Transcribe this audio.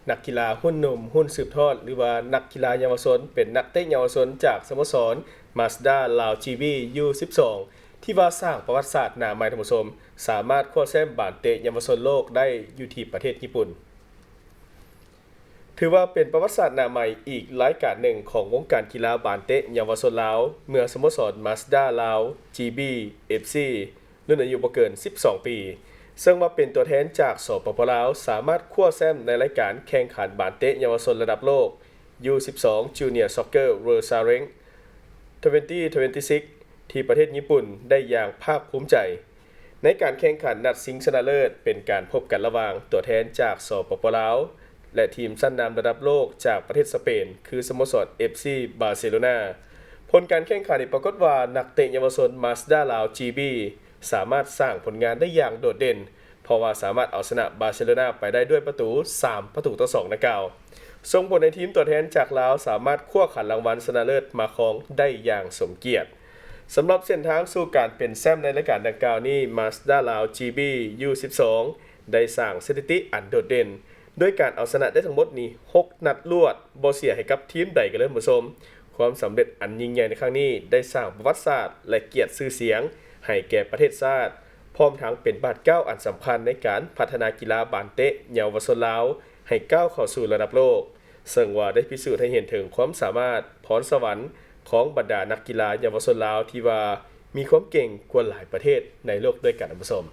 ນັກກິລາຮຸ່ນໜຸ່ມຮຸ່ນສືບທອດ ຫຼືວ່ານັກກິລາເຍົາວະຊົນ ເປັນນັກເຕະເຍົາວະຊົນຈາກສະໂມສອນ Mazda ລາວ GB ຢູສິບສອງ ທີ່ວ່າສ້າງປະຫວັດສາດໜ້າໃໝ່ ທ່ານຜູ້ຊົມ, ສາມາດຄວ້າແຊ້ມບານເຕະເຍົາວະຊົນໂລກໄດ້ຢູ່ທີ່ປະເທດຍີ່ປຸ່ນ. ຖືວ່າເປັນປະຫວັດສາດໜ້າໃໝ່ອີກລາຍການໜຶ່ງຂອງວົງການກິລາບານເຕະເຍົາວະຊົນລາວ ເມື່ອສະໂມສອນ Mazda ລາວ GB FC ລຸ້ນອາຍຸບໍ່ເກີນສິບສອງປີ ເຊິ່ງວ່າເປັນຕົວແທນຈາກ ສປປ ລາວ ສາມາດຄວ້າແຊ້ມໃນລາຍການແຂ່ງຂັນບານເຕະເຍົາວະຊົນລະດັບໂລກ ຢູສິບສອງ Junior Soccer World Challenge twenty twenty-six ທີ່ປະເທດຍີ່ປຸ່ນໄດ້ຢ່າງພາກພູມໃຈ. ໃນການແຂ່ງຂັນນັດຊິງຊະນະເລີດ ເປັນການພົບກັນລະຫວ່າງຕົວແທນຈາກ ສປປ ລາວ ແລະ ທີມຊັ້ນນຳລະດັບໂລກຈາກປະເທດສະເປນ ຄືສະໂມສອນ FC Barcelona. ຜົນການແຂ່ງຂັນນີ້ປາກົດວ່າ ນັກເຕະເຍົາວະຊົນ Mazda ລາວ GB ສາມາດສ້າງຜົນງານໄດ້ຢ່າງໂດດເດັ່ນ ເພາະວ່າສາມາດເອົາຊະນະ Barcelona ໄປໄດ້ດ້ວຍປະຕູ ສາມປະຕູຕໍ່ສອງ ດັ່ງກ່າວ ສົ່ງຜົນໃຫ້ທີມຕົວແທນຈາກລາວສາມາດຄວ້າຂັນລາງວັນຊະນະເລີດມາຄອງໄດ້ຢ່າງສົມກຽດ. ສຳລັບເສັ້ນທາງສູ່ການເປັນແຊ້ມໃນລາຍການດັ່ງກ່າວນີ້ Mazda ລາວ GB ຢູສິບສອງ ໄດ້ສ້າງສະຖິຕິອັນໂດດເດັ່ນ ດ້ວຍການເອົາຊະນະໄດ້ທັງໝົດນີ້ຫົກນັດລວດ ບໍ່ເສຍໃຫ້ກັບທີມໃດກັນເລີຍ ທ່ານຜູ້ຊົມ. ຄວາມສຳເລັດອັນຍິ່ງໃຫຍ່ໃນຄັ້ງນີ້ ໄດ້ສ້າງປະຫວັດສາດ ແລະ ກຽດຊື່ສຽງໃຫ້ແກ່ປະເທດຊາດ, ພ້ອມທັງເປັນບາດກ້າວອັນສຳຄັນໃນການພັດທະນາກິລາບານເຕະເຍົາວະຊົນລາວ ໃຫ້ກ້າວເຂົ້າສູ່ລະດັບໂລກ, ເຊິ່ງວ່າໄດ້ພິສູດໃຫ້ເຫັນເຖິງຄວາມສາມາດ, ພອນສະຫວັນຂອງບັນດານັກກິລາເຍົາວະຊົນລາວ ທີ່ວ່າມີຄວາມເກັ່ງກວ່າຫຼາຍປະເທດໃນໂລກດ້ວຍກັນ ທ່ານຜູ້ຊົມ.